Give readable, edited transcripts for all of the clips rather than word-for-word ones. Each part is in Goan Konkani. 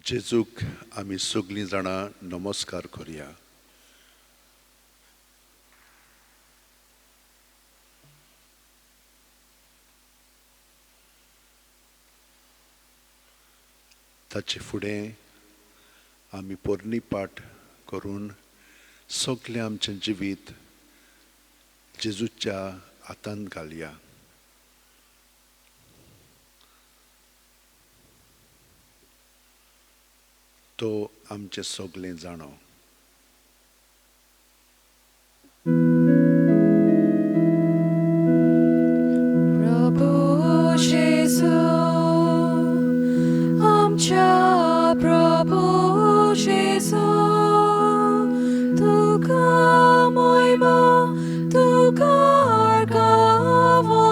जेजूक आमी सगळीं जाणां नमस्कार करुया. ताचे फुडें आमी पोरणी पाठ करून सगळें आमचें जिवीत जेजूच्या हातांत घालया. तो आमचें सगळें जाणो. प्रभू जेजू आमच्या प्रभू जेजू तुका मोयमा तुका अर्घवंदन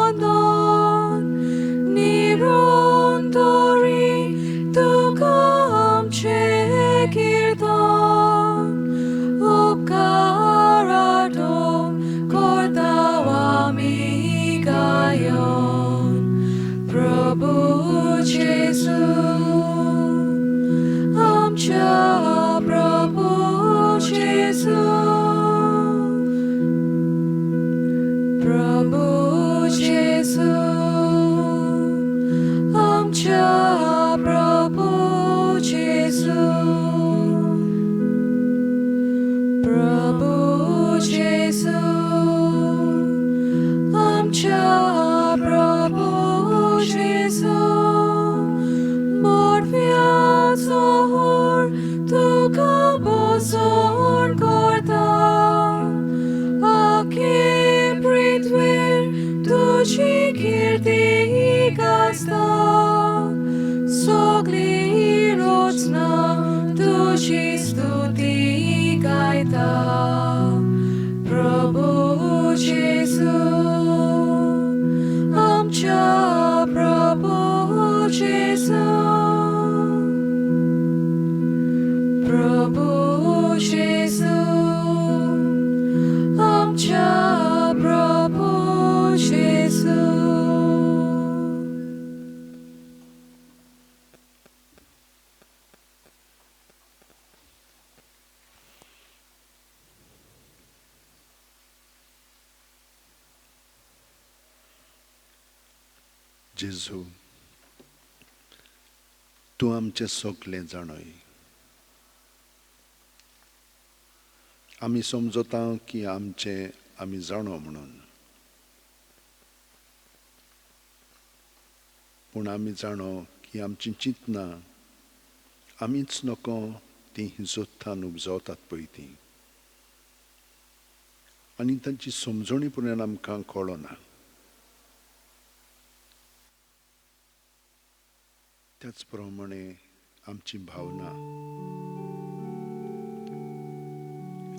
निरंतरी तुका आमचें कीर्तन उपकारातून करता आमी गायन. प्रभू जेजू आमच्या प्रभू जेजू प्रभू जेजू आमच्या प्रभू जेजू प्रभू जेजू आमच्या प्रभू जेजू मोरव्याचो होर तुका भजन करता आखे पृथ्वीर तुजी कीर्ती गाजता सगळी रचना तुजी स्तुती गायता. प्रभू जेजू आमच्या प्रभू जेजू प्रभू जेजू आमच्या प्रभू जेजू. जेजू तूं आमचें सगळें जाणय. आमी समजता की आमचें आमी जाणो म्हणून, पूण आमी जाणो की आमचीं चिंतनां आमीच नको तीं हिंसोत्थान उपजवतात पळय तीं, आनी तांची समजणी पुण्यान आमकां कळना. त्याच प्रमाणे आमची भावना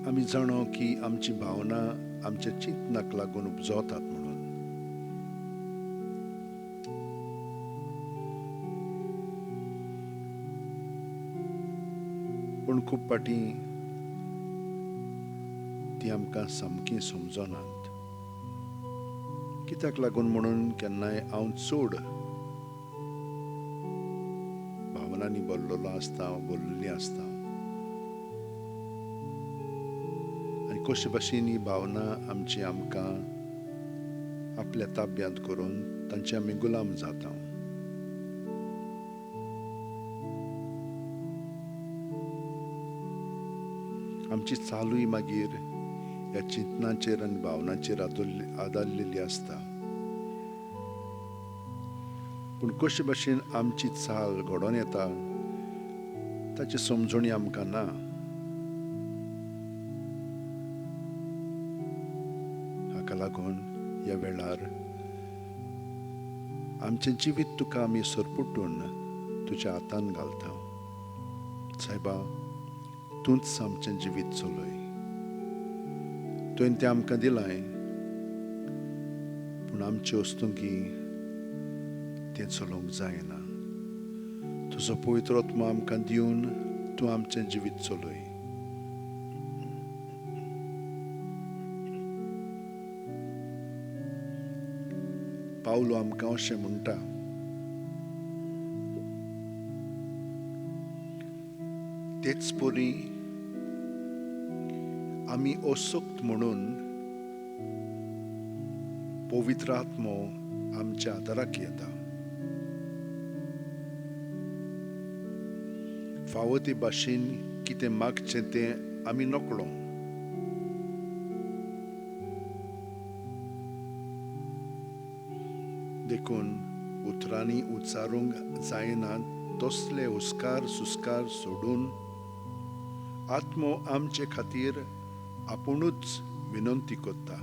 आमी जाणो की आमची भावना आमच्या चिंतनाक लागून उपजवतात म्हणून. पूण खूब फावटी ती आमकां सामकी समजनात. कित्याक लागून म्हणून केन्नाय हांव चड भावनांनी भरलेलो आसता, भरलेली आसता, आनी कशे भाशेन ही भावना आमची आमकां आपल्या ताब्यांत करून तांचे आमी गुलाम जाता. आमची चालूय मागीर ह्या चिंतनाचेर आनी भावनाचेर आदारलेली आसता. पूण कशे भाशेन आमची चाल घडोवन येता ताची समजणी आमकां ना. हाका लागून ह्या वेळार आमचें जिवीत तुका आमी सरपुटून तुज्या हातान घालता. सायबा, तूंच आमचें जिवीत चलय. तुवें तें आमकां दिलां, पूण आमचे वस्तुंकी तें चलोवंक जायना. तुजो पवित्र आत्मा आमकां दिवन तूं आमचें जिवीत चलय. पावलो आमकां अशें म्हणटा, तेच परी आमी असक्त म्हणून पवित्र आत्मो आमच्या आदाराक येता. फावो ते भाशेन कितें मागचें तें आमी नकळो. देखून उतरांनी उच्चारूंक जायना तसले हुस्कार सुस्कार सोडून आत्मो आमचे खातीर आपुणूच विनंती करता.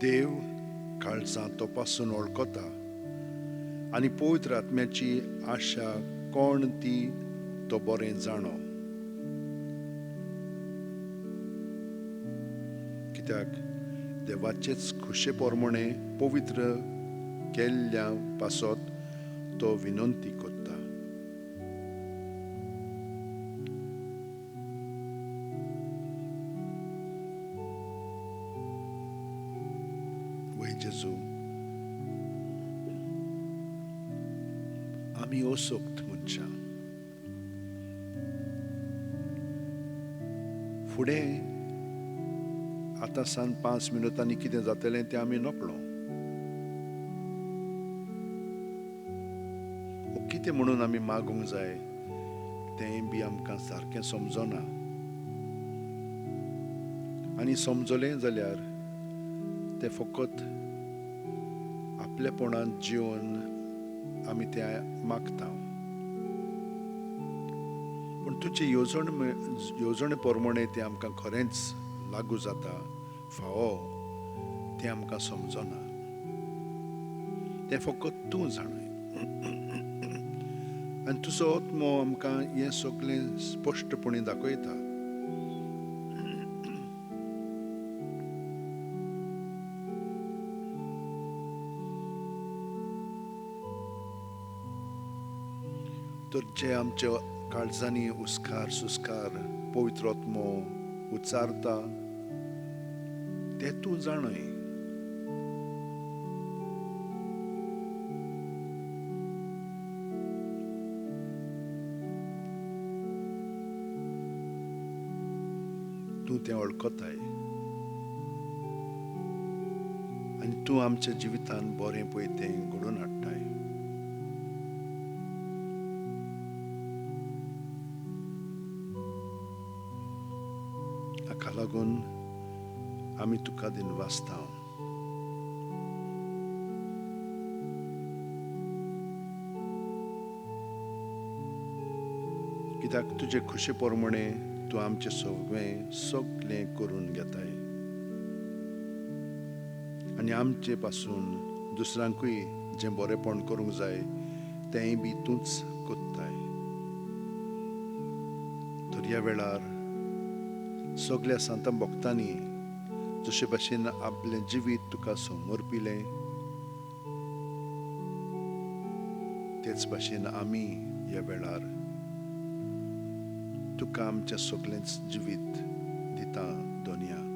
देव काळजां तपासून वळखता आनी पवित्र आत्म्याची आशा कोण ती तो बरें जाणो. कित्याक देवाचेच खुशे प्रमाणे पवित्र केल्ल्या पासत तो विनंती करता. वय जेजू, आमी असक्त मनशां. फुडें आतां सान 5 मिनटांनी कितें जातलें तें आमी नकळो. कितें म्हणून आमी मागूंक जाय तें बी आमकां सारकें समजना. आनी समजलें जाल्यार तें फकत आपलेपणान जिवन आमी तें मागता. पूण तुजे येवजणे प्रमाणे तें आमकां खरेंच लागू जाता फावो तें आमकां समजना. तें फकत तूं जाणय आनी तुजो आत्मो आमकां हें सगळें स्पश्टपणी दाखयता. तर जे आमच्या काळजांनी हुस्कार सुस्कार पवित्र आत्मो उच्चारता ते तूं जाणय. तूं तें वळखताय आनी तूं आमच्या जिवितान बरें पळय तें घडोवन हाडटाय. हाका लागून आमी तुका दिनवासता. कित्याक तुजे खुशे प्रमाणे तूं आमचें सगळें सगळें करून घेताय आनी आमचे पासून दुसऱ्यांकूय जें बरेंपण करूंक जाय तेंय बी तूंच कोत्ताय. तर ह्या वेळार सगळ्या सांतां भक्तांनी जशे भाशेन आपलें जिवीत तुका समर्पिलें तेच भाशेन आमी ह्या वेळार तुका आमचें सगळेंच जिवीत दिता दोनया.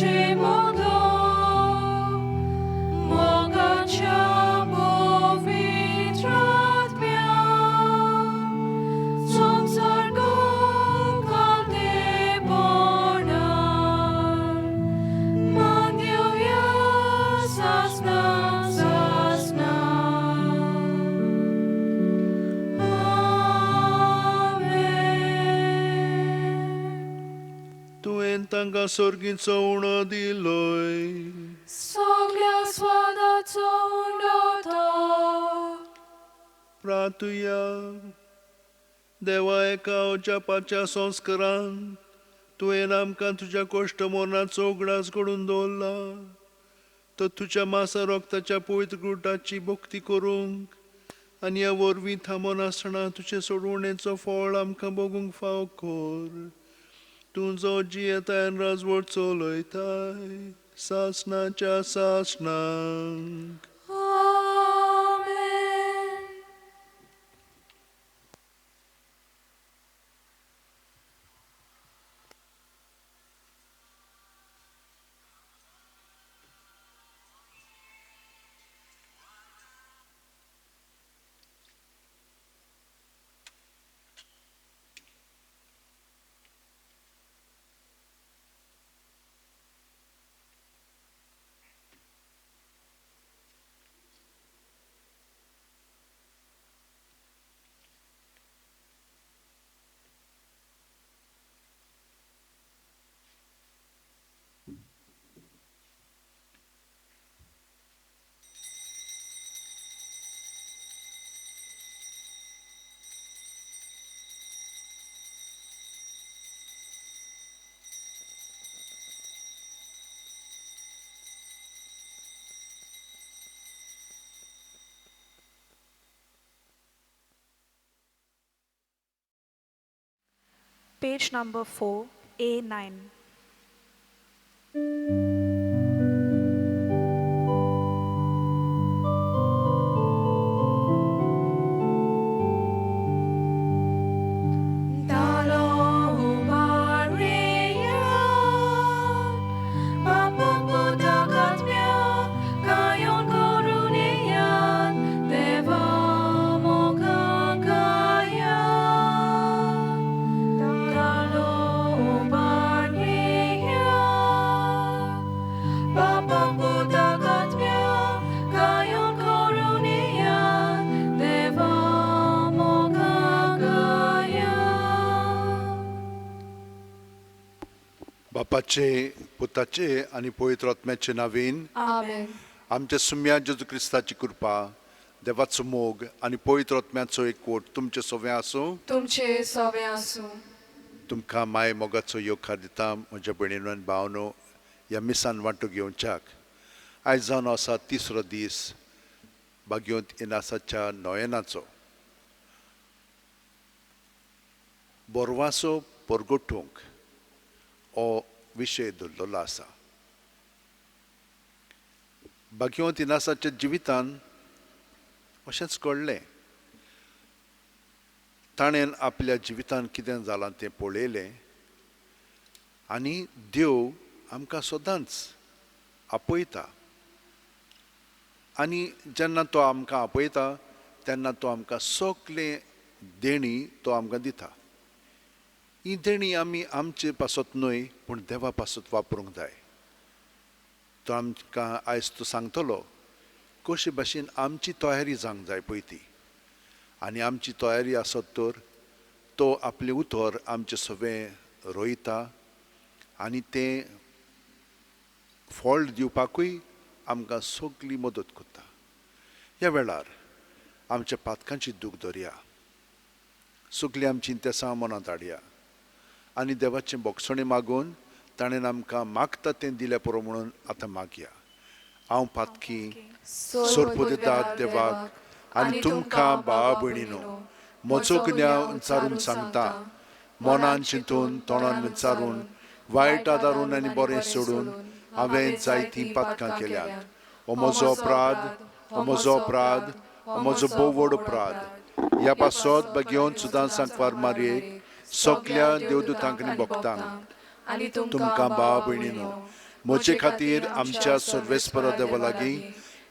आमचे मदलो मोगाच्या पवित्र आत्म्यान संवसार खालतेपणान मानवया सासना सासना. आमेन. तुवें तांकां सर्गीचो उणो दिलोय. सगळ्या स्वादाचो उंडो तो. प्रातुया देवा एका अजापाच्या संस्कारान तुवें आमकां तुज्या कोश्ट मरणाचो उगडास घडून दवरला, तर तुज्या मासा रोगताच्या पवित्र गुटाची भक्ती करूंक आनी ह्या वरवीं थांबोन आसतना तुजे सोडवणेचो फळ आमकां भोगूंक फाव कर. तूं जो जियेताय आनी राजवट चलयताय सासणाच्या सासणाक. आमेन. Page number 4, A9. Dalo Maria, Papaputakatmya, Kayon Koruniyan, Deva Mokakaya. Dalo Maria, Papaputakatmya, Kayon Koruniyan, Deva Mokakaya. बापाचे, पुताचे आनी पवित्र आत्म्याचे नावीन. आमेन. आमच्या सुम्या जेजू क्रिस्ताची कृपा, देवाचो मोग आनी पवित्र आत्म्याचो एकवट तुमचे सोवे आसूं. तुमचे सवे आसूं. तुमकां माय मोगाचो येवकार दिता म्हज्या भयणीनो आनी भावनो ह्या मिसान वांटो घेवच्याक. आयज जावन आसा तिसरो दीस बागयोंत इनासाच्या नोयेनाचो. बोरवासो परगटूंक हो विशय दवरलेलो आसा. बागयोंत इनासाच्या जिवितान अशेंच घडलें. ताणें आपल्या जिवितान कितें जालां तें पळयलें आनी देव आमकां सदांच आपयता आनी जेन्ना तो आमकां आपयता तेन्ना तो आमकां सगळें देणी तो आमकां दिता. ही देणी आमी आमचे पासत न्हय पूण देवा पासत वापरूंक जाय. तो आमकां आयज तो सांगतलो कशे भाशेन आमची तयारी जावंक जाय पळय ती, आनी आमची तयारी आसत तर तो आपलें उतर आमचें सगळें रोयता आनी तें फळ दिवपाकूय आमकां सगळी मदत करता. ह्या वेळार आमच्या पातकांची दूख धरया, सगळीं आमची तेसां मनांत हाडया आनी देवाचें बोगसणें मागून ताणें आमकां मागता तें दिलें पुरो म्हणून आतां मागया. हांव पातकी सोरपुदेतात देवाक आनी तुमकां भावा भयणीनो म्हजो गुन्यांव विचारून सांगता. मनान चिंतून, तोंडान विचारून, वायट आदारून आनी बरें सोडून हांवें जायतीं पातकां केल्यांत. हो म्हजो अपराध, हो म्हजो अपराध, हो म्हजो भोव व्हड अपराध. ह्या पासत बगेवन सुदां सांकवार मारयेक सगल्या देवदूतांक आनी भक्तांक, तुमकां भावा भयणीनो म्हजे खातीर आमच्या सर्वेस्परा देवा लागीं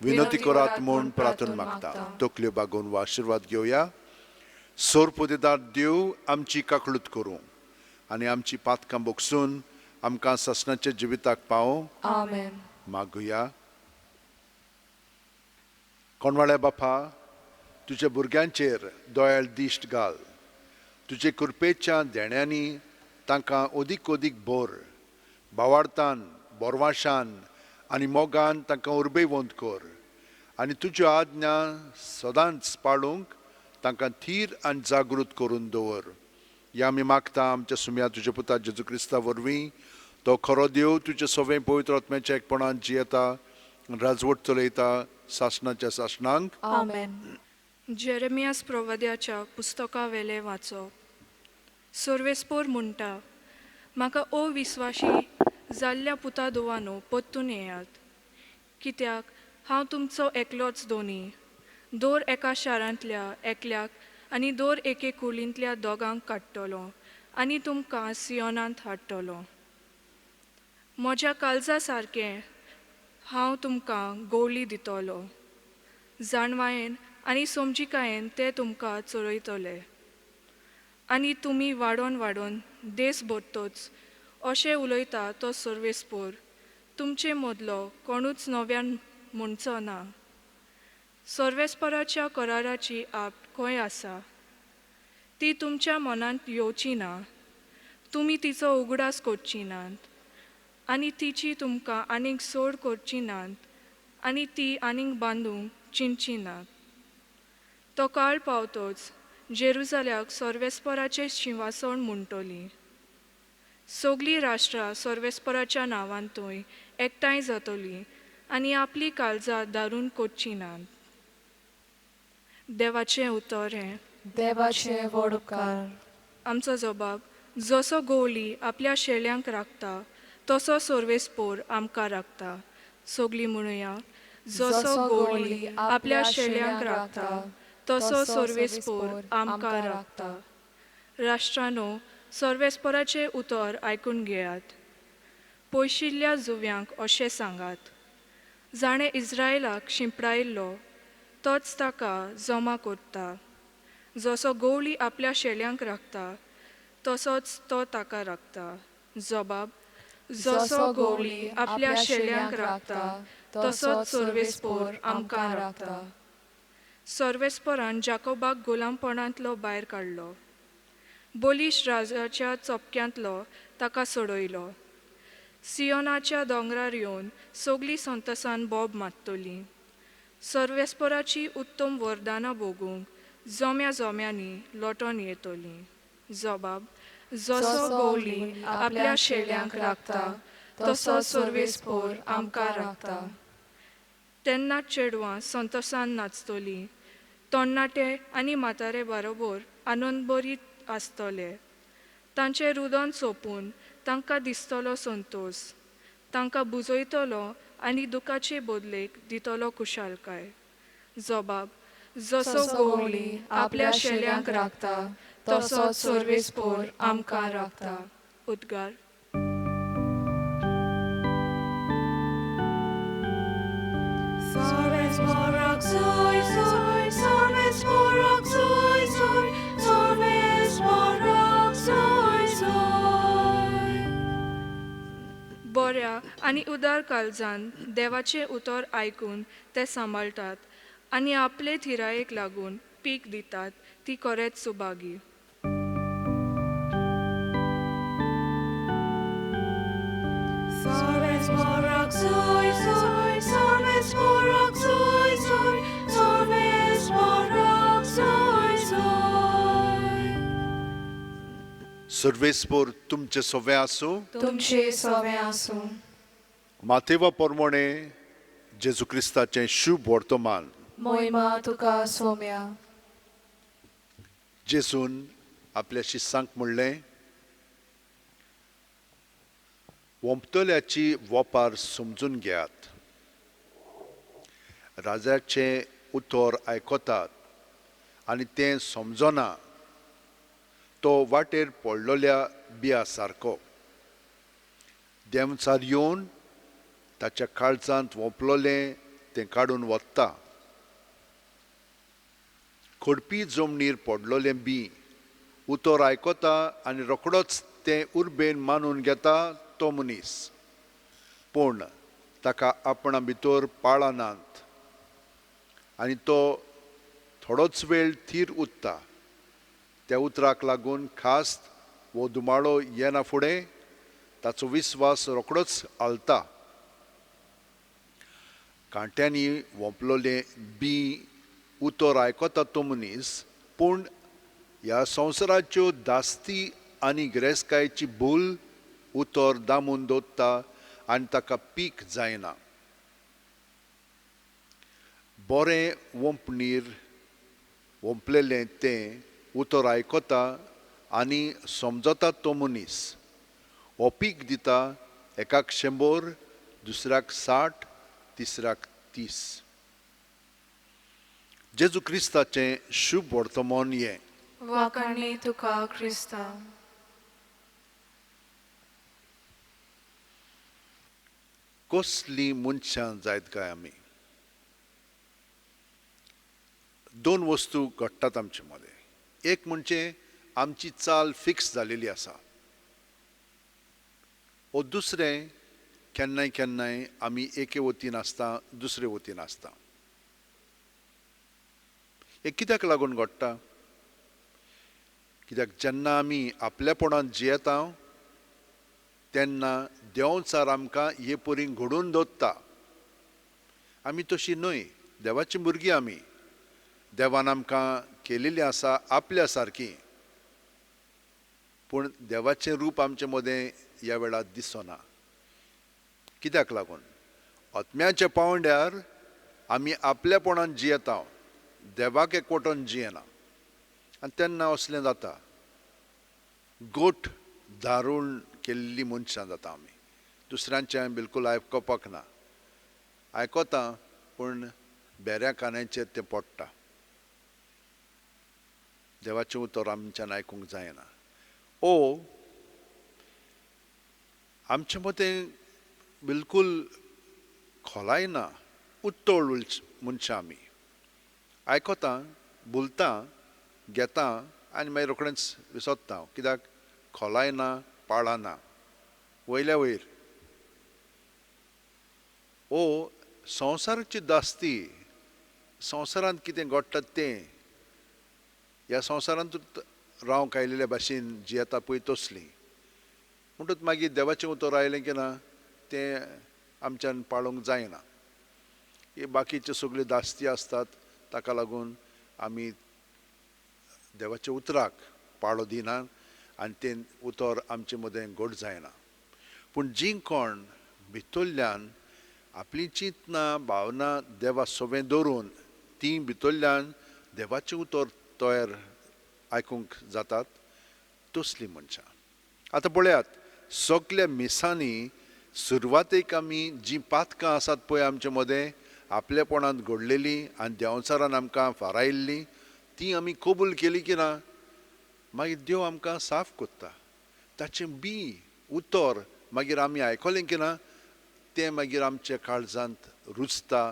विनंती करात म्हूण प्रार्थना मागता. तकल्यो बागोवन वा आशिर्वाद घेवया. सोरपुदेदार देव आमची काकळूत करूं आनी आमची पातकां भोगसून आमकां सासणाच्या जिविताक पावों. आमेन. मागुया. कोणवाळ्या बापा, तुज्या भुरग्यांचेर दोयाळ दिश्ट घाल. तुजे कृपेच्या देण्यांनी तांकां अदीक अदीक भर. भावार्थान, बोरवाशान आनी मोगान तांकां उर्बेवंत कर आनी तुज्यो आज्ञा सदांच पाळूंक तांकां थीर आनी जागृत करून दवर. ह्या आमी मागता आमच्या सुम्या तुज्या पुता जेजू क्रिस्ता वरवीं. तो खरो देव तुज्या सवें पवित्र आत्म्याच्या एकपणान जियेता, राजवट चलयता सासणाच्या सासणांक. आमेन. जेरेमियास प्रवाद्याच्या पुस्तकावेलें वाचप. सर्वेस्पोर म्हणटा, म्हाका अविस्वाशी जाल्ल्या पुता धुवानो परतून येयात, कित्याक हांव तुमचो एकलोच दोनी, दर एका शारांतल्या एकल्याक आनी दर एके कुळींतल्या दोगांक काडटलो आनी तुमकां सियोनांत हाडटलो. म्हज्या काळजा सारकें हांव तुमकां गोवली दितलो, जाणवायेन आनी समजिकायेन ते तुमकां चरयतले आनी तुमी वाडोन वाडोन देस भरतोच. अशें उलयता तो सर्वेस्पोर, तुमचे मदलो कोणूच नव्यान म्हणचो ना, सर्वेस्पराच्या कराराची आप खंय आसा? ती तुमच्या मनांत येवची ना, तुमी तिचो उगडास करची नात आनी तिची तुमकां आनीक सोड करची नात आनी ती आनीक बांदूंक चिंतची नात. तो काळ पावतोच जेरुजाल्याक सर्वेस्पराचें शिंवासण म्हणटली. सगलीं राष्ट्रां सर्वेस्पराच्या नांवान थंय एकठांय जातलीं आनी आपली काळजां दारून करचीं नात. देवाचें उतर हें. देवाचे व्हड उपकार. आमचो जबाब, जसो गोवली आपल्या शेळ्यांक राखता तसो सर्वेस्पोर आमकां राखता. सगलीं म्हणुया, जसो गोवली आपल्या शेळ्यांक राखता तसो सर्वेस्पोर आमकां राखता. राष्ट्रांनो, सर्वेस्पोराचें उतर आयकून घेयात. पयशिल्ल्या जुव्यांक अशें सांगात, जाणें इस्रायलाक शिंपडायल्लो तोच ताका जमा करता. जसो गोवली आपल्या शेळ्यांक राखता तसोच तो ताका राखता. जबाब, जसो गोवली आपल्या शेळ्यांक राखता तसोच सर्वेस्पोर आमकां राखता. सर्वेस्पोरान जाकोबाक गुलामपणांतलो भायर काडलो, बलिश राजाच्या चपक्यांतलो ताका सोडयलो. सियोनाच्या दोंगरार येवन सगलीं संतसान बोब मारतलीं. सर्वेस्पोराची उत्तम वरदानां भोगूंक जोम्या जोम्यांनी लोटोन येतलीं. जबाब, जसो गोवली आपल्या शेळ्यांक राखता तसो सर्वेस्पोर आमकां राखता. तेन्ना चेडवां संतोसान नाचतलीं, तरणाटे आनी म्हातारे बरोबर आनंदभरीत आसतले. तांचें रुदन सोंपून तांकां दिसतलो संतोस, तांकां बुजयतलो आनी दुखाचे बदलेक दितलो खुशालकाय. जबाब, जसो गोवली आपल्या शेळ्यांक राखता तसोच सर्वेस्पोर आमकां राखता. उद्गार. बऱ्या आनी उदार काळजान देवाचें उतर आयकून ते सांबाळटात आनी आपले थिरायेक लागून पीक दितात ती खरेंच सुभागी. सर्वेस्पोर तुमचे सवे आसूं. तुमचे सवे आसूं. मातेवा प्रमाणे जेजू क्रिस्ताचें शुभ वर्तमान. मोहिमा तुका सोम्या. जेजून आपल्या शिसांक म्हणलें, वोंपतल्याची वोपार समजून घेयात. राजाचें उतर आयकतात आनी तें समजना तो वाटेर पडलेल्या बिया सारको. देंवचार येवन ताच्या काळजांत वोंपलोलें तें काडून वता. खडपी जमनीर पडलोलें बी उतर आयकता आनी रोखडोच तें उर्बेन मानून घेता तो मनीस, पूण ताका आपणा भितर पाळां नात आनी तो थोडोच वेळ थीर उरता. त्या उतराक लागून खास वो धुमाळो येना फुडें ताचो विस्वास रोखडोच हालता. कांट्यांनी वोंपलोलें बी उतर आयकता तो मनीस, पूण ह्या संवसाराच्यो दास्ती आनी गिरेस्तकायेची भूल उतर दामून दवरता आनी ताका पीक जायना. बरें वोंपणीर वोंपलेलें तें उतर आयकता आनी समजता तो मनीस, हो पीक दिता एकाक 100, दुसऱ्याक 60, तिसऱ्याक 30. जेजू क्रिस्ताचें शुभ वर्तमान हें. वाखाणणी तुका क्रिस्ता. कसलीं मनशां जायत काय आमी? दोन वस्तू घडटात आमचे मदें. एक म्हणजे आमची चाल फिक्स जालेली आसा, ओ दुसरें केन्नाय केन्नाय आमी एके वतीन आसता दुसरे वतीन आसता. हें कित्याक लागून घडटा? कित्याक जेन्ना आमी आपलेपणान जियेता तेन्ना देंवचार आमकां हे परी घडोवन दवरता. आमी तशी न्हय, देवाची भुरगीं आमी. देवान आमकां केलेली आसा आपल्या सारकी, पूण देवाचें रूप आमचे मदें ह्या वेळार दिसना. कित्याक लागून? आत्म्याच्या पांवड्यार आमी आपल्यापणान जियेता, देवाक एकवटून जियेना आनी तेन्ना असलें जाता. गोठ दारूण केल्ली मनशां जाता आमी. दुसऱ्यांचें बिलकूल आयकपाक ना, आयकता पूण बेऱ्या कानाचेर तें पडटा. देवाचें उतर आमच्यान आयकूंक जायना. ओ आमचें मतें बिलकूल खोलाय ना, उत्तळ मनशां आमी. आयकता, भुलता, घेता आनी मागीर रोखडेंच विसरता. कित्याक? खोलाय ना, पाळां ना, वयल्या वयर. ओ संवसाराची दास्ती, संवसारांत कितें घडटा तें, ह्या संवसारांत रावंक आयिल्ल्या भाशेन जियेता पळय तसली. म्हणटूच मागीर देवाचें उतर आयलें की ना तें आमच्यान पाळूंक जायना. हे बाकीच्यो सगल्यो दास्ती आसतात, ताका लागून आमी देवाच्या उतराक पाळो दिना आनी तें उतर आमचे मदें घट जायना. पूण जीं कोण भितरल्यान आपली चिंतना भावना देवा सोबें दवरून तीं भितरल्यान देवाचें उतर तयार आयकूंक जातात तसलीं मनशां. आतां पळयात, सगल्या मिसांनी सुरवातेक आमी जीं पातकां आसात पळय आमचे मदें आपलेपणांत घडलेलीं आनी देंवचारान आमकां फारायल्लीं तीं आमी कबूल केली की ना मागीर देव आमकां साफ करता. ताचें बी उतर मागीर आमी आयकलें की ना तें मागीर आमच्या काळजांत रुजता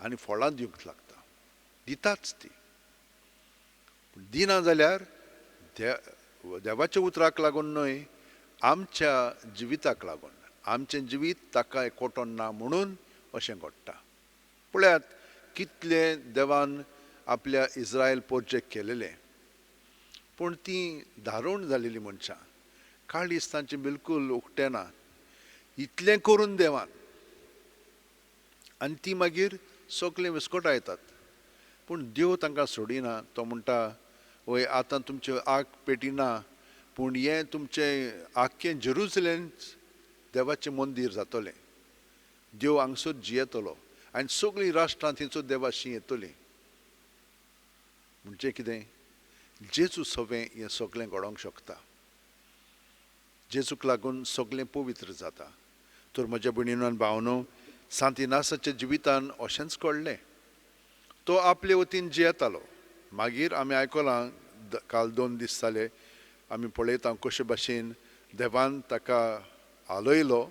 आनी फळां दिवंक लागता. दिताच ती. पूण दिना जाल्यार देवाच्या उतराक लागून न्हय, आमच्या जिविताक लागून. आमचें जिवीत ताका एकवटोन ना म्हणून अशें घडटा. पळयात कितलें देवान आपल्या इस्रायल पोरचेक केलेलें, पूण तीं धारूण जालेलीं मनशां, काळीज तांचें बिलकूल उक्तें ना. इतलें करून देवान, आनी ती मागीर सगळें विस्कटायतात. पूण देव तांकां सोडिना. तो म्हणटा, वय आतां तुमच्यो आग पेटिना, पूण हें तुमचें आख्खें जेरुजलेम देवाचें मंदीर जातलें. देव हांगसर जियेतलो आनी सगळीं राष्ट्रां थंयसर देवाशी येतलीं. म्हणजे कितें? जेजू सवें हें सगळें घडोवंक शकता. जेजूक लागून सगळें पवित्र जाता. तर म्हज्या भयणीनो आनी भावनो, सांत इनासाच्या जिवितान अशेंच घडलें. तो आपले वतीन जियेतालो. मागीर आमी आयकलां, काल 2 दीस जाले आमी पळयता कशे भाशेन देवान ताका हालयलो.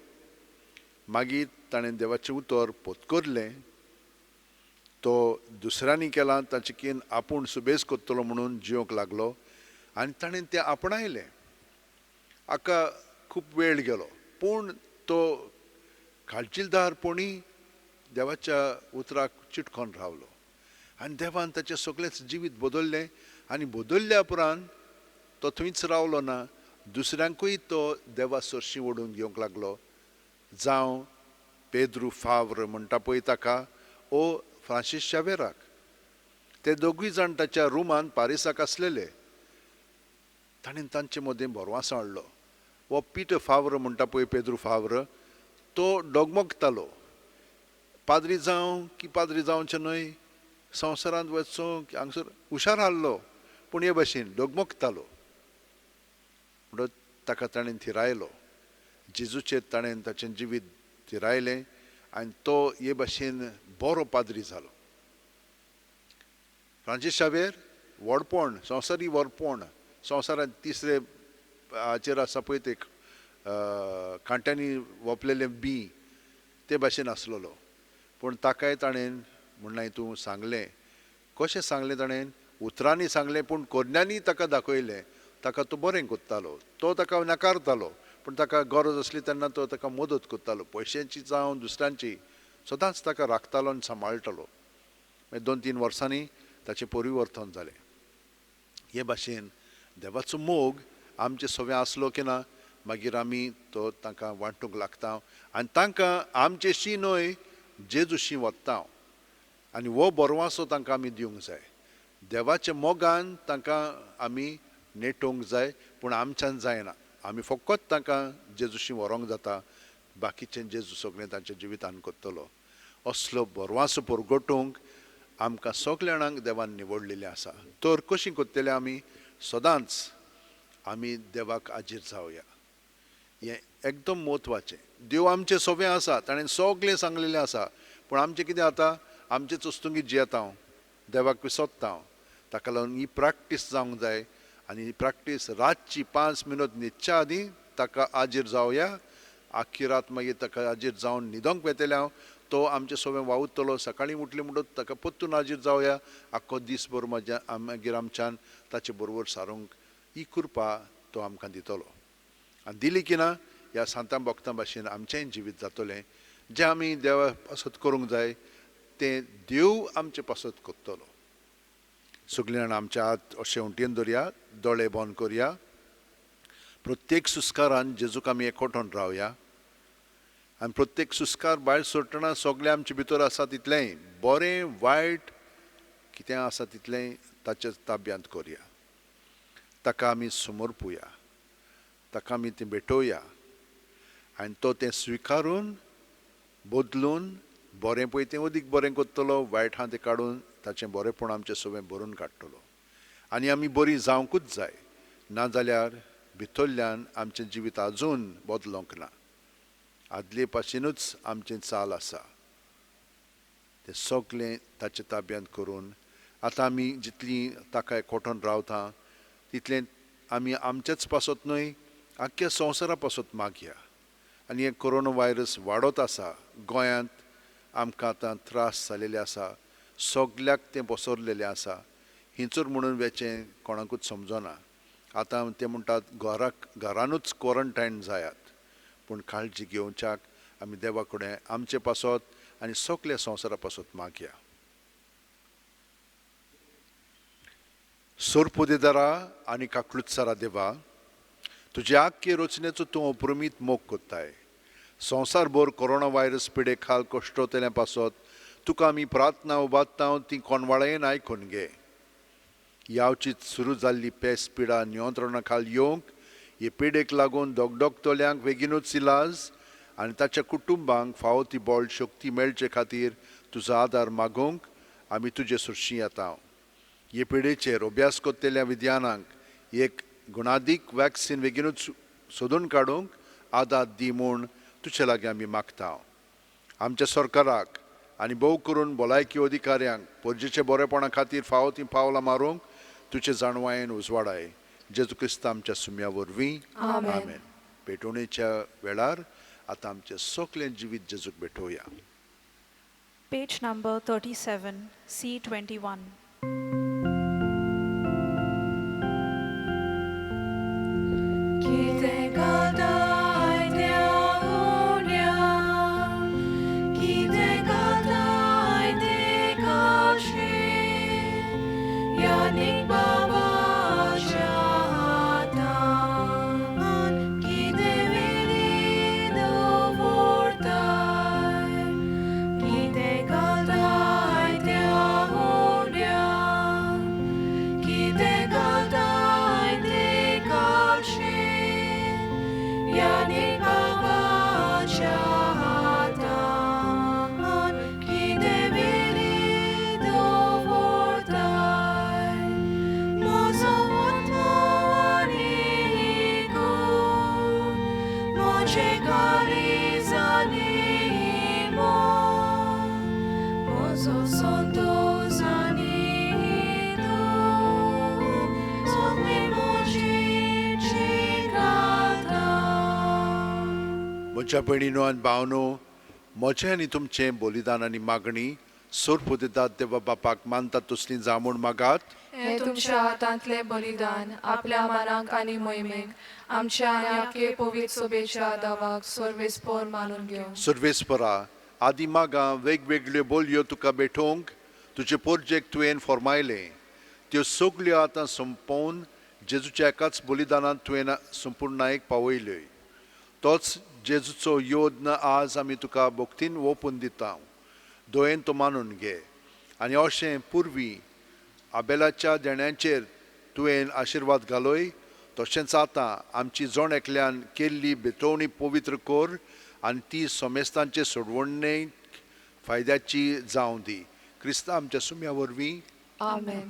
मागीर ताणें देवाचें उतर पोतकरलें. तो दुसऱ्यांनी केलां ताचे कीन आपूण सुबेज करतलो म्हणून जिवंक लागलो आनी ताणें तें आपणायलें. हाका खूब वेळ गेलो, पूण तो काळजीदारपणी देवाच्या उतराक चिटकोन रावलो आनी देवान ताचें सगळेंच जिवीत बदल्लें. आनी बदल्ल्या उपरांत तो थंयच रावलो ना, दुसऱ्यांकूय तो देवा सरशी ओडून घेवंक लागलो. जावं पेद्रू फाव्र म्हणटा पळय ताका, ओ फ्रांसीस शावेराक, ते दोगूय जाण ताच्या रुमान पारिसाक आसलेले. ताणें तांचे मदें भरवासो हाडलो. हो पिटर फाव्र म्हणटा पळय, पेद्रू फाव्र, तो डगमगतालो. पाद्री जावं की पाद्री जावचें न्हय, संवसारांत वचचो हांगसर हुशार आहलो, पूण हे भाशेन डगमगतालो. म्हणटच ताका ताणें थिरायलो, जेजूचेर ताणें ताचें जिवीत थिरायलें आनी तो हे भाशेन बरो पाद्री जालो. फ्रांसीस शावेर व्हडपण, संवसारी व्हडपण, संवसारांत तिसरे हाचेर आसा पळय ते कांट्यांनी वपलेलें बी ते भाशेन आसलेलो. पूण ताकाय ताणें म्हणलें तूं सांगलें, कशें सांगलें ताणें, उतरांनी सांगलें पूण कोरण्यांनी ताका दाखयलें. ताका तो बरें करतालो, तो ताका नाकारतालो, पूण ताका गरज आसली तेन्ना तो ताका मदत करतालो, पयशांची जावं दुसऱ्यांची, सदांच ताका राखतालो आनी सांबाळटालो. मागीर 2-3 वर्सांनी ताचें परिवर्तन जालें. हे भाशेन देवाचो मोग आमचे सगळें आसलो की ना, मागीर आमी तो तांकां वांटूंक लागता आनी तांकां आमचेशी न्हय जेजूशी वता आनी हो बरवासो तांकां आमी दिवंक जाय. देवाच्या मोगान तांकां आमी नेटोवंक जाय, पूण आमच्यान जायना. आमी फकत तांकां जेजूशी व्हरोंक जाता, बाकीचें जेजू सगळें तांच्या जिवितान करतलो. असलो बरवासो परगटूंक आमकां सगल्या जाणांक देवान निवडलेलें आसा. तर कशीं करतले आमी? सदांच आमी देवाक आजीर जावया, हें एकदम म्हत्वाचें. देव आमचें सगळें आसा, ताणें सगळें सांगलेलें आसा, पूण आमचें कितें जाता, आमचेच वस्तुंगी जियेता हांव, देवाक विसरता हांव. ताका लागून ही प्रॅक्टीस जावंक जाय आनी ही प्रॅक्टीस रातची 5 मिनट न्हिदच्या आदीं ताका आजीर जावया. आख्खी रात मागीर ताका आजीर जावन न्हिदोंक वेतलें हांव, तो आमचें सगळें वावुरतलो. सकाळीं उठलें म्हणटच ताका परतून आजीर जावया, आख्खो दीसभर म्हज्या मागीर आमच्यान ताचे बरोबर सारूंक ही कृपा तो आमकां दितलो. आनी दिली की ना, ह्या सांतां भक्तां भाशेन आमचेंय जिवीत जातलें. जें आमी देवा पासत करूंक जाय तें देव आमचे पासत करतलो. सगळीं जाणां आमच्या हात अशें उंटयेन दवरया, दोळे बंद करया. प्रत्येक सुस्कारान जेजूक आमी एकवटून रावया आनी प्रत्येक सुस्कार भायर सोडटना सगळें आमचे भितर आसा तितलेंय बरें वायट कितें आसा तितलेंय ताच्या ताब्यांत करया. ताका आमी समर्पुया, ताका आमी तें भेटोवया आनी तो तें स्विकारून बदलून बरें पळय तें अदीक बरें करतलो, वायट आहा तें काडून ताचें बरेंपण आमचें सगळें भरून काडटलो. आनी आमी बरीं जावंकूच जाय, नाजाल्यार भितरल्यान आमचें जिवीत आजून बदलोंक ना, आदले पाशीनूच आमचें चाल आसा. तें सगळें ताच्या ताब्यांत करून आतां आमी जितलीं ताका एकवटून रावता तितलें आमी आमचेच पासत न्हय, आख्ख्या संवसारा पासत मागया. आनी हें कोरोना व्हायरस वाडत आसा, गोंयांत आमकां आतां त्रास जालेले आसा, सगल्याक तें पसरलेलें आसा. हिंचूर म्हणून वेचें कोणाकूच समजना. आतां ते म्हणटात घरानूच क्वॉरंटायन जायात, पूण काळजी घेवच्याक आमी देवा कडेन आमचे पासत आनी सगल्या संवसारा पासत मागया. सोरपोदेदारा आनी काकलुत्सारा देवा, तुजे आख्खे रचनेचो तूं अप्रमीत मोग कोत्ताय. संवसारभर कोरोना व्हायरस पिडे खाल कश्टोतल्या पासत तुका आमी प्रार्थना उबारता, ती कोणवाळेन आयकून घे. यावचीत सुरू जाल्ली पेस पिडा नियंत्रणा खाल येवंक, हे पिडेक लागून दगदगतल्यांक बेगीनूच इलाज आनी ताच्या कुटुंबांक फावो ती बळ शक्ती मेळचे खातीर तुजो आदार मागूंक आमी तुजे सुरशी येता. हे पिडेचेर अभ्यास करतल्या विज्ञानांक एक गुणादीक वॅक्सिन बेगीनूच सोदून काडूंक आदार दी म्हूण तुजे लागीं आमी मागता. आमच्या सरकाराक आनी भोव करून भलायकी अधिकाऱ्यांक परजेच्या बरेपणा खातीर फावो तीं पावलां मारूंक तुजे जाणवायेन उजवाडाय. जेजू क्रिस्त आमच्या सुम्या वरवीं, आमेन. पेटोवणेच्या वेळार आतां आमचें सगळें जिवीत जेजूक भेटोवया. Page number 37, C21. म्हज्या भयणीनो आनी भावनो, म्हजें आनी तुमचें बलिदान आनी मागणी सोरपुदेतात देवा बापाक मानतात तसली जावं म्हूण मागात. हें तुमच्या हातांतलें बलिदान आपल्या मानाक आनी मोहिमेक आमच्या आनी आखे पवित्र सोबेच्या दावाक सर्वेस्पोर मानून घेवं. सर्वेस्परा आदी मागां वेगवेगळ्यो बोलयो तुका भेटोवंक तुजे पोरजेक तुवें फॉर्मायलें त्यो सगल्यो आतां सोंपोवन जेजूच्या एकाच बलिदानांत तुवें संपूर्णायेक पावयल्यो. तोच जेजूचो योद्न आज आमी तुका भक्तीन ओपून दिता. दयेन तो मानून घे आनी अशें पुर्वी आबेलाच्या देण्याचेर तुवें आशिर्वाद घालय तशेंच आतां आमची जण एकल्यान केल्ली भेटवणी पवित्र कर आनी ती समेस्तांचे सोडवणेक फायद्याची जावं दी. क्रिस्ता आमच्या सुम्या वरवीं. आमेन.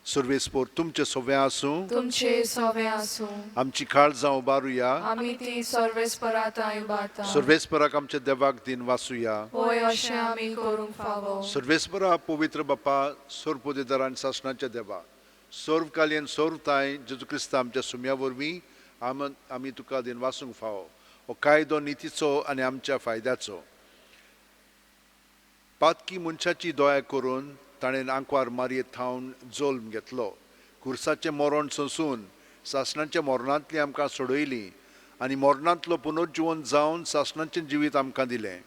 सर्वेस्पोर तुमचे सोवे आसूं, तुमचे सोवे आसूं. आमची काळजां उबारुया, आमी ती सर्वेस्परा उबारता. सर्वेस्पराक आमच्या देवाक दिन वासुया. होय, अशें आमी करूंक फावो. सर्वेस्परा पवित्र बापा, सर्वपुदेदार आनी सासणाच्या देवा, सर्वकालीन सर्वताय जेजू क्रिस्ता आमच्या सुम्या वरवीं आमी तुका दिन वासूंक फावो. हो कायदो नितीचो आनी आमच्या फायद्याचो. पातकी मनशाची दया करून ताणें आंकवार मारयेत थावन जल्म घेतलो. खुर्साचें मरण सोंसून सासणाच्या मरणांतली आमकां सोडयली आनी मरणांतलो पुनर्जिवन जावन सासणाचें जिवीत आमकां दिलें.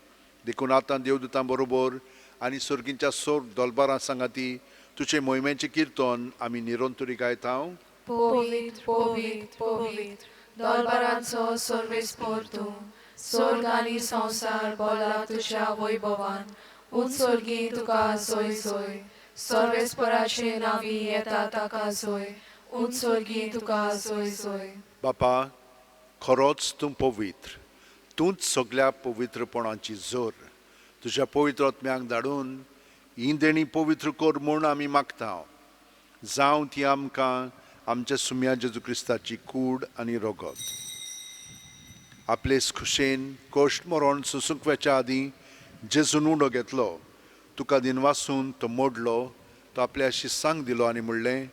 देखून आतां देवदूतां बरोबर आनी सर्गींच्या सोर दोलबारां सांगाती तुजे मोहिमेचें किर्तन आमी निरंतरी गायता. पवित्र पवित्र पवित्र दोलबारांचो सर्वेस्पोर तूं, स्वर्ग आनी संवसार बोला तुज्या वैभवान. उंच स्वर्गी तुका सोय सोय, सर्वेस्पराचे नावी येता ताका सोय. उंच स्वर्गी तुका सोय सोय. बापा, खरोच तूं पवित्र, तूंच सगल्या पवित्रपणाची जोर. तुज्या पवित्र आत्म्यांक धाडून ही देणी पवित्र कर म्हूण आमी मागता. जावं ती आमकां आमच्या सुम्या जेजू क्रिस्ताची कूड आनी रगत. आपले खुशेन कश्ट मरण सोसूंक वचच्या आदीं जेजून उंडो घेतलो, तुका दिनवासून तो मोडलो, तो आपल्या शिसांक दिलो आनी म्हणलें,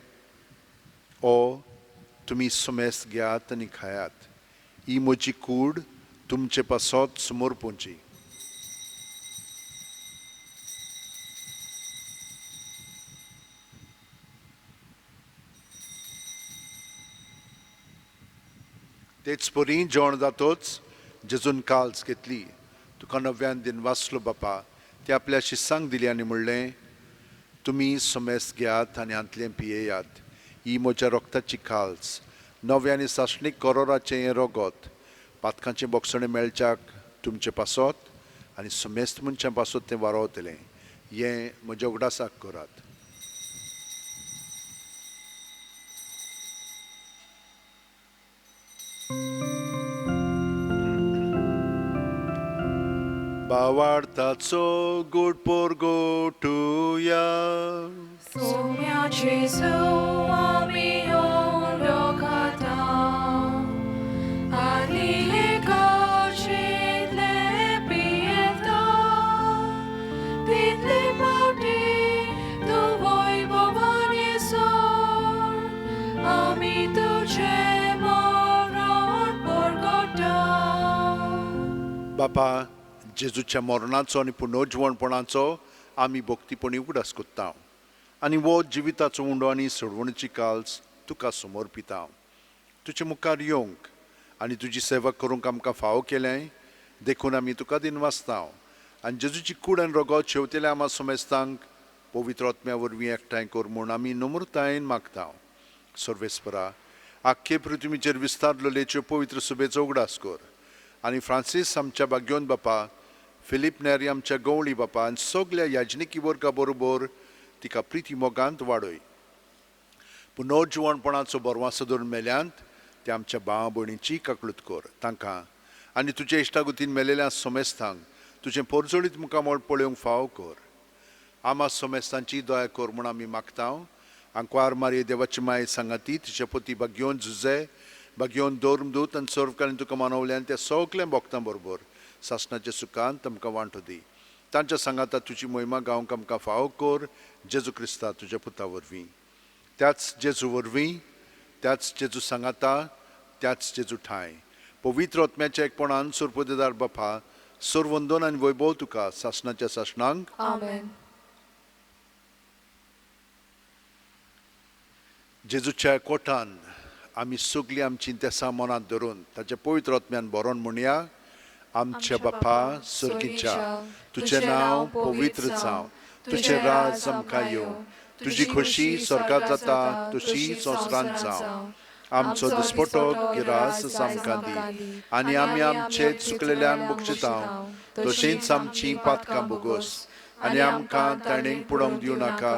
ओ तुमी सुमेस्त घेयात आनी खायात, ही म्हजी कूड तुमचे पासत समर्पूंची. तेच परी जेवण जातोच जेजून काल्स घेतली, तुका नव्यान दिन वाचलो बापा, ते आपल्या शिसांक दिली आनी म्हणलें, तुमी समेस्त घेयात आनी हांतलें पियेयात, ही म्हज्या रक्ताची काल्स, नव्या आनी सासणीक करोराचें हें रगत, पातकांचें बोगसणें मेळच्याक तुमचे पासत आनी समेस्त मनशां पासत तें वारोवतलें. हें म्हज्या उगडासाक करात. बावार्थाचो गोड पोरगोटुया. सोम्या जेजू आमी उंडो खाता आनी हे काळशेंतले पियेता तितले फावटी तूं वैभवान येसर आमी तुजें मरण परगटा. जेजूच्या मरणाचो आनी पुनर्जिवणपणाचो आमी भक्तीपणी उगडास कोत्ता आनी वो जिविताचो उंडो आनी सोडवणीची काल्स तुका समर्पिता. तुजे मुखार येवंक आनी तुजी सेवा करूंक आमकां फावो केलें देखून आमी तुका दिनवासता आनी जेजूची कूड आनी रगत शेवतेल्या आमा समेस्तांक पवित्र आत्म्या वरवीं एकठांय कर म्हूण आमी नम्रतायेन मागता. सर्वेस्परा, आख्खे पृथ्वीचेर विस्तारलेलेच्यो पवित्र सुबेचो उगडास कर आनी फ्रांसीस आमच्या भाग्योन बापा, फिलीप नेरी आमच्या गवळी बापा आनी सगल्या याजनिकी वर्गा बरोबर तिका प्रिती मोगांत वाडय. पुनर्जिवणपणाचो बरवासो धरून मेल्यांत ते आमच्या भाव भयणीची काकळूत कर तांकां आनी तुजे इश्टागुतीन मेलेल्या सोमेस्तांक तुजें पोरजोळीत मुखामळ पळोवंक फावो कर. आमा सोमेस्तांची दया कर म्हूण आमी मागता. आंकवार मारये देवाची माय सांगाती तिचे पती भाग्योन झुजे भाग्योन धर्मदूत आनी सर्वकालीन तुका मानवल्यान त्या सगल्या भक्तां बरोबर सासणाच्या सुखान आमकां वांटो दी. तांच्या सांगाता तुजी मोहिमा गावंक आमकां फावो कर जेजू क्रिस्ता तुज्या पुता वरवीं. त्याच जेजू वरवीं, त्याच जेजू सांगाता, त्याच जेजू ठांय पवित्र आत्म्याच्या एकपणान सुरपदेदार बापा सर्वंदन आनी वैभव तुका सासणाच्या सासणांक. आमेन. जेजूच्या कोटान आमी सगळीं आमचीं तेसां मनांत धरून ताच्या पवित्र आत्म्यान बरोवन म्हणया. आमच्या बापा सर्गीच्या, तुजें नांव पवित्र जावं, तुजें राज आमकां येवं, तुजी खोशी स्वर्गांत जाता तशी संवसारांत जावं. आमचो दिसपटो गिरास आमकां दी आनी आमी आमचे चुकलेल्यांक बक्षिता तशींच आमचीं पातकां बोगोस आनी आमकां ताणेंक पुडोवंक दिवं नाका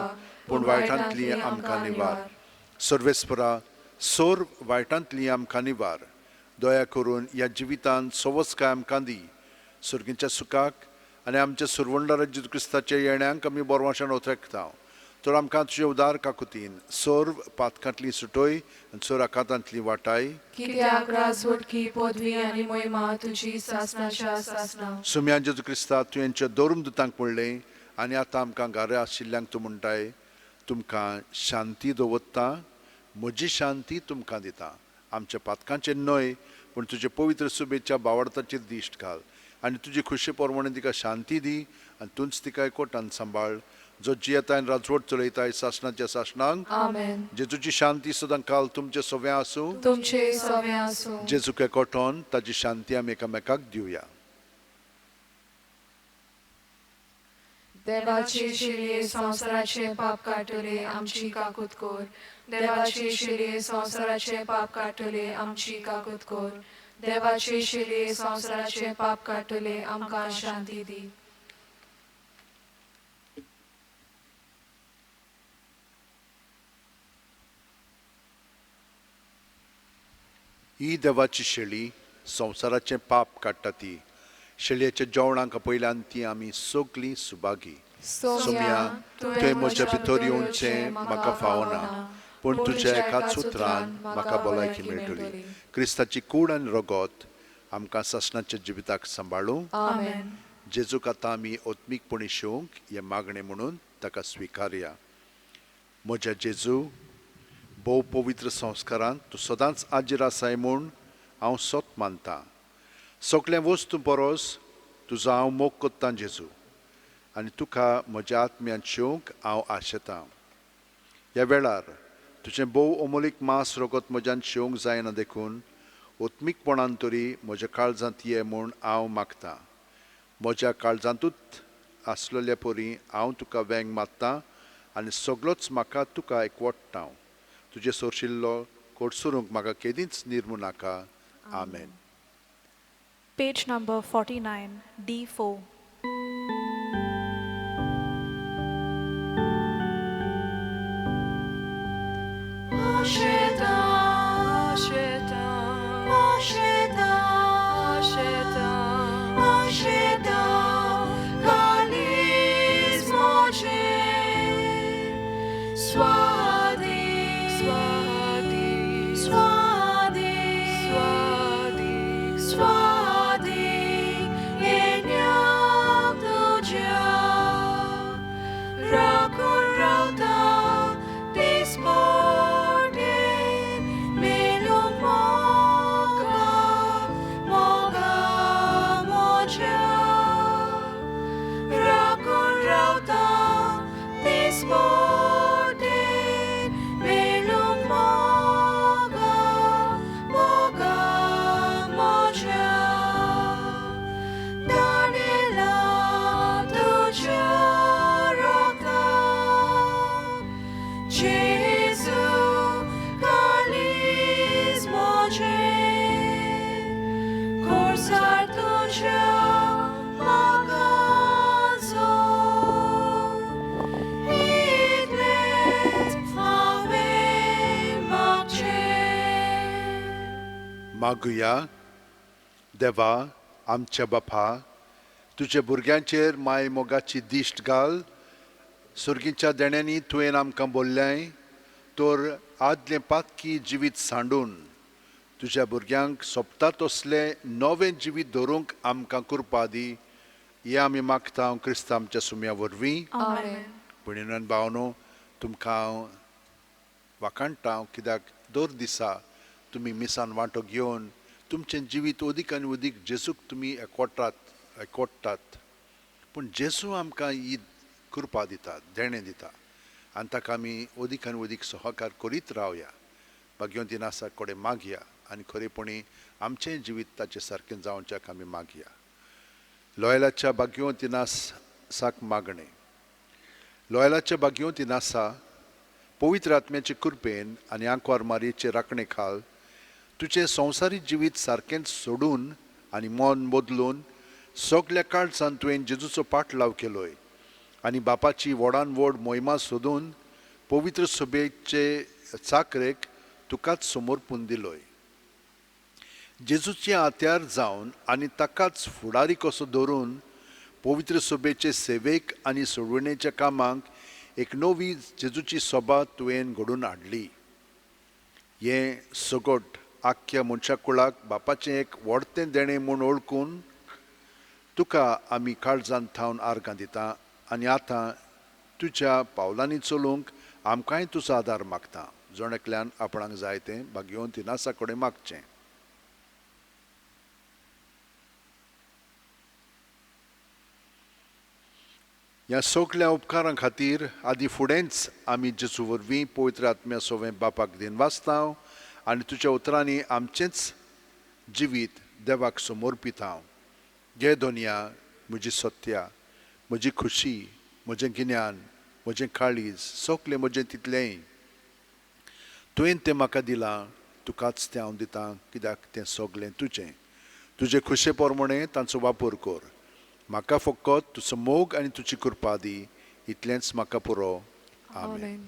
पूण वायटांतली आमकां निवार. सर्वेस्परा, सोर वायटांतली आमकां निवार. दया करून ह्या जिवितांत सवस्काय आमकां दी. सर्गीच्या सुखाक आनी आमच्या सुरवंडार जेजू क्रिस्ताच्या येण्यांक आमी बरवाशान ओतरेकता. तर आमकां तुजे उदार काकुतीन सर्व पातकांतली सुटय आनी सर्व आकांतांतली वाटाय. कित्याक राजवटकी पदवी आनी मोहिमा तुजी सासणाच्या सासणा. सुम्या जेजू क्रिस्ता, तुवेंच्या धर्मदुतांक म्हणलें आनी आतां आमकां घरा आशिल्ल्यांक तूं म्हणटाय, तुमकां शांती दवरता, म्हजी शांती तुमकां दिता. आमच्या पातकांचेर न्हय पूण तुजे पवित्र सुबेच्या बावडताचेर दिश्ट घाल आनी तुजी खुशे प्रमाणे तिका शांती दी आनी तूंच तिका एकवटान सांबाळ जो जियेताय राजवट चलयताय सासणाच्या सासणांक. आमेन. जेजूची शांती सदां काल तुमचे सव्या आसूं. तुमचे सव्या आसूं. जेजूक एकवटोन ताजी शांती आमी एकामेकाक दिवया. देवाची शिरये संवसाराचे पाप काडटले आमची काकूत कर. देवाची शिरये संवसाराचे पाप काडटले आमची काकूत कर. देवाची शिरये संवसाराचे पाप काडटले आमकां शांती दी. ही देवाची शेळी संवसाराचें पाप काडटा ती शेळयेच्या जेवणाक आपयल्यान ती आमी सगळीं सुभागी. सोम्या, तुवें म्हज्या भितर येवचें म्हाका फावना पूण तुज्या एकाच उतरान म्हाका भलायकी मेळटली. क्रिस्ताची कूड आनी रगत आमकां सासणाच्या जिविताक सांबाळूं. आमेन. जेजूक आतां आमी आत्मीकपणी शेवंक हें मागणें म्हणून ताका स्विकारया. म्हज्या जेजू, भोव पवित्र संस्कारांत तूं सदांच आजीर आसाय म्हूण हांव सत मानता. सगळ्या वस्तू परस तुजो हांव मोग कोत्तां जेजू आनी तुका म्हज्या आत्म्यांत शेवंक हांव आशेतां. ह्या वेळार तुजें भोव अमोलीक मांस रगत म्हज्यान शेवंक जायना देखून आत्मीकपणान तरी म्हज्या काळजांत ये म्हूण हांव मागतां. म्हज्या काळजांतूच आसलेल्या परी हांव तुका वेंग मारतां आनी सगळोच म्हाका तुका एकवटता. तुजें सोरशिल्लो कोडसरूंक म्हाका केदींच निर्मू नाका. आमेन. Page number 49, D4. Asheta, Asheta, Asheta, Asheta, Asheta, Kalis moche, Swadi, Swadi, Swadi, Swadi, Swadi, Enyak tuja, Rakun rauta, Disporte. मागुया. देवा आमच्या बापा, तुज्या भुरग्यांचेर माय मोगाची दिश्ट घाल. सर्गीच्या देण्यांनी तुवें आमकां बोल्ल्याय तर आदलें पातकी जिवीत सांडून तुज्या भुरग्यांक सोंपता तसलें नवें जिवीत दवरूंक आमकां कृपा दी. हें आमी मागता क्रिस्तांव आमच्या सुम्या वरवीं. आमेन. भयणीन भावनो, तुमकां हांव वाखाणटा कित्याक दर दिसा तुमी मिसान वांटो घेवन तुमचें जिवीत अदीक आनी अदीक जेजूक तुमी एकवटात. पूण जेजू आमकां ही कृपा दिता, देणें दिता आनी ताका आमी अदीक आनी अदीक सहकार करीत रावया. भाग्यवंती नासा कडेन मागया आनी खरेपणी आमचें जिवीत ताचे सारकें जावच्याक आमी मागया. लोयलाच्या भाग्यवंती नासाक मागणें. लोयलाच्या भाग्यवंती नासा, पवित्र आत्म्याचे कृपेन आनी आंकवार मारयेचे राखणे खाल तुजें संवसारीक जिवीत सारकेंच सोडून आनी मन बदलून सगल्या काळजान तुवें जेजूचो पाटलाव केलोय आनी बापाची व्हडान व्हड मोहिमा सोदून पवित्र सभेचे चाकरेक तुकाच समर्पून दिलोय. जेजूचे हत्यार जावन आनी ताकाच फुडारी कसो धरून पवित्र सभेचे सेवेक आनी सोडवणेच्या कामाक एक नवी जेजूची सभा तुवें घडोवन हाडली. हें सगट आख्ख्या मनशा कुळाक बापाचें एक व्हडतें देणें म्हूण वळखून तुका आमी काळजान थावन आर्गां दिता आनी आतां तुज्या पावलांनी चलूंक आमकांय तुजो आदार मागता. जण एकल्यान आपणाक जाय तें भाग्यवंती नासा कडेन मागचें. ह्या सगल्या उपकारां खातीर आदी फुडेंच आमी जेजू वरवीं पवित्र आत्म्या सोवें बापाक दिनवासता आनी तुज्या उतरांनी आमचेंच जिवीत देवाक समर्पिता. घे दोनया म्हजी सत्या, म्हजी खुशी, म्हजें गिन्यान, म्हजें काळीज, सगलें म्हजें तितलेंय तुवें तें म्हाका दिलां, तुकाच तें हांव दितां कित्याक तें सगलें तुजें. तुजे खुशे प्रमाणें तांचो वापर कर. म्हाका फकत तुजो मोग आनी तुजी कृपा दी, इतलेंच म्हाका पुरो. आमेन.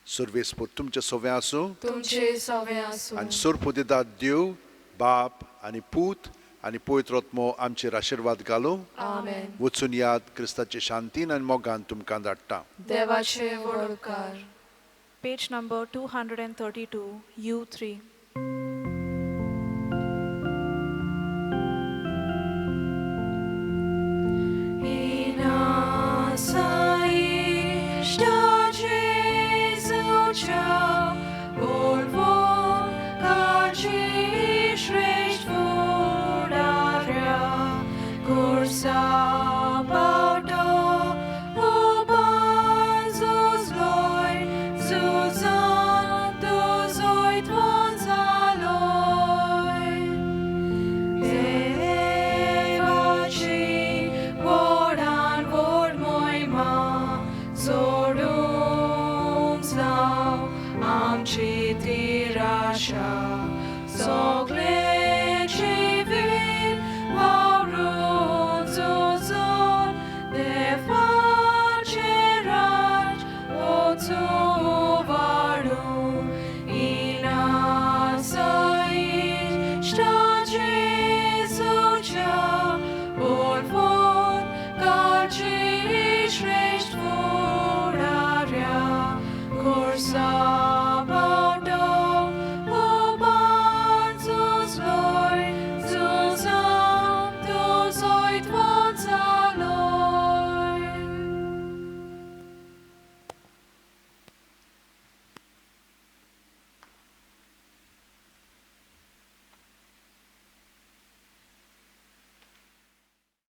सर्वेस्पर तुमचें सवें आसूं, तुमचे सवें आसूं. आनी सर्पुदेदाद देव बाप आनी पूत आनी पवित्र आत्मो आमचेर आशिर्वाद घालूं. आमेन. वचून याद क्रिस्ताचे शांतीन आनी मोगान तुमकां धाडटा. देवाचे व्हड उपकार. Page number 232, U3. Ina sa